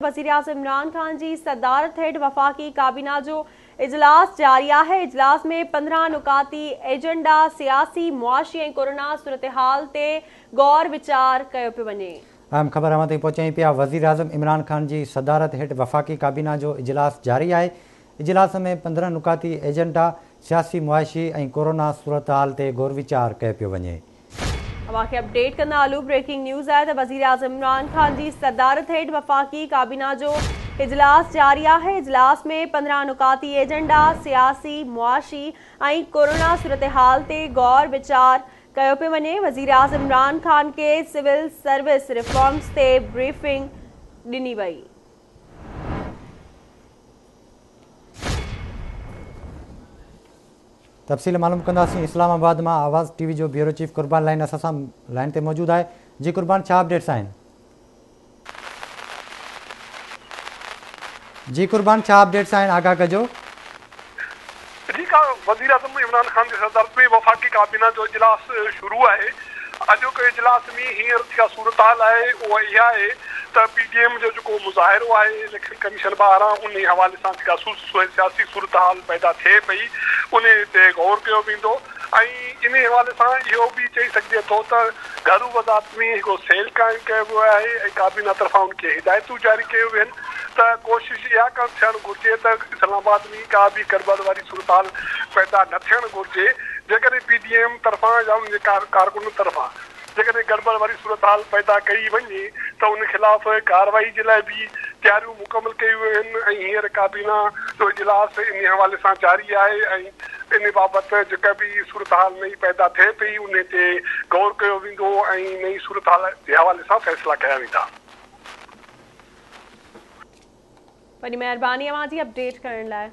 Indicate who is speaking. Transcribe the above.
Speaker 1: وزيراعظم عمران خان جي صدارت هيٺ وفاقي ڪابينا جو اجلاس جاري آهي، اجلاس ۾ 15 نڪاتي ايجنڊا، سياسي، معاشي ۽ ڪورونا صورتحال تي غور ويچار ڪيو پيو وڃي.
Speaker 2: اهم خبر اوهان تائين پهچايون پيا، وزيراعظم عمران خان جي صدارت هيٺ وفاقي ڪابينا جو اجلاس جاري آهي، اجلاس ۾ 15 نڪاتي ايجنڊا، سياسي، معاشي ۽ ڪورونا صورتحال تي غور ويچار ڪيو پيو وڃي.
Speaker 1: اوهان کي اپڊيٽ ڪندا هلون بريڪنگ نيوز آهي ته وزيراعظم عمران خان جي صدارت هيٺ وفاقي ڪابينا جو اجلاس جاري آهي اجلاس ۾ 15 نڪاتي ايجنڊا سياسي معاشي ۽ ڪورونا صورتحال تي غور ويچار ڪيو پيو وڃي وزيراعظم عمران خان کي سول سروس ريفارمز تي بريفنگ ڏني وئي.
Speaker 2: تفصيل معلوم ڪنداسين اسلام آباد مان آواز ٽي وي جو بيورو چيف قربان لائن اسان سان لائن تي موجود آهي جي قربان ڇا اپڊيٽس آهن. جي قربان ڇا اپڊيٽس آهن آگاهه ڪجو.
Speaker 3: جي ڪا وزيراعظم عمران خان جي صدارت ۾ وفاقي ڪابينا جو اجلاس شروع آهي اڄوڪي اجلاس ۾ هينئر جيڪا صورتحال آهي اها اها آهي ته پي ڊي ايم جو جيڪو مظاهرو آهي اليڪشن ڪميشن ٻاهران انهي حوالي سان جيڪا سياسي صورتحال پيدا ٿئي پئي انهي تي غور ڪيو ويندو ۽ انهي حوالي سان اهو به چئي سگهجي ٿو ته گهرو وزارت ۾ هڪڙو سيل قائم ڪيو ويو آهي ۽ ڪابينا طرفان ان کي هدايتون جاري ڪيون ويون آهن ته ڪوشش اها ڪرڻ ٿيڻ گهرجي ته اسلام آباد ۾ ڪا به گڙٻڙ واري صورتحال پيدا نه ٿيڻ گهرجي جيڪڏهن پي ڊي ايم طرفان يا ان جي ڪارڪنن طرفان جيڪڏهن گڙٻڙ واري صورتحال پيدا ڪئي وڃي ته ان خلاف ڪارروائي جي لاء به تياريون مڪمل ڪيون ويون آهن ۽ هينئر ڪابينا جو اجلاس انهي حوالي سان جاري آهي ۽ ان بابت جيڪا به صورتحال نئين پيدا ٿئي پئي انهي تي غور ڪيو ويندو ۽ نئين صورتحال جي حوالي سان فيصلا ڪيا ويندا.
Speaker 1: وڏي مهرباني اوهان جي اپڊيٽ ڪرڻ لاء.